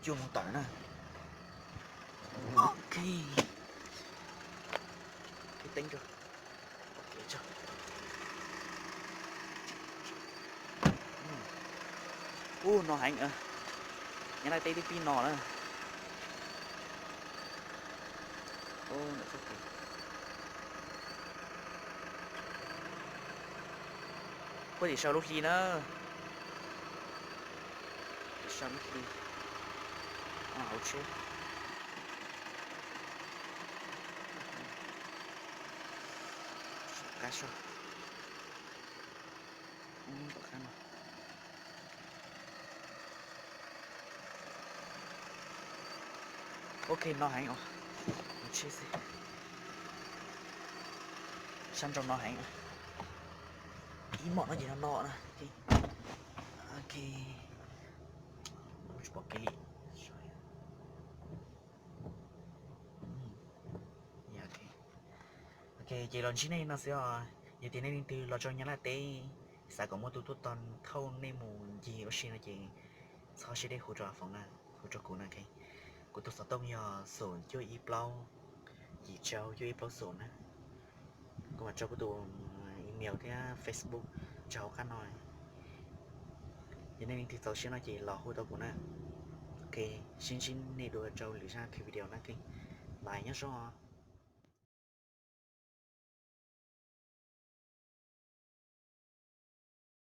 Coj mus tawm na. Ok. Teeb rau. Ub, no heev. Nyab Laj teb twb pib no na. Puag tim sau lub hli na. Tim sau lub hli. Hauv tsheb. Qab sau. Tom qab no. Ok, no heev os. Mus tsheb xwb. Sab nraud no heev. Ib mom no ces no no na. Ok. Tsis pom kev li. Ok, ces los ntsib nej no xwb os. Yog tias nej leej twg los rau Nyab Laj teb xav kom muaj tus tuaj tos thauj nej mus ncig ua si no ces txhob siab deb hu rau Foom na, hu rau kuv na. Kuv tus xov tooj yog xoom cuaj ib plaub yim rau cuaj ib plaub xoom na. Kuv mam tso kuv tus email thiab Facebook rau hauv qab no. Yog nej leej twg txaus siab no ces los hu tau kuv na. Ok, sib ntsib nej dua rau lwm zaj video na. Bye, nyob zoo.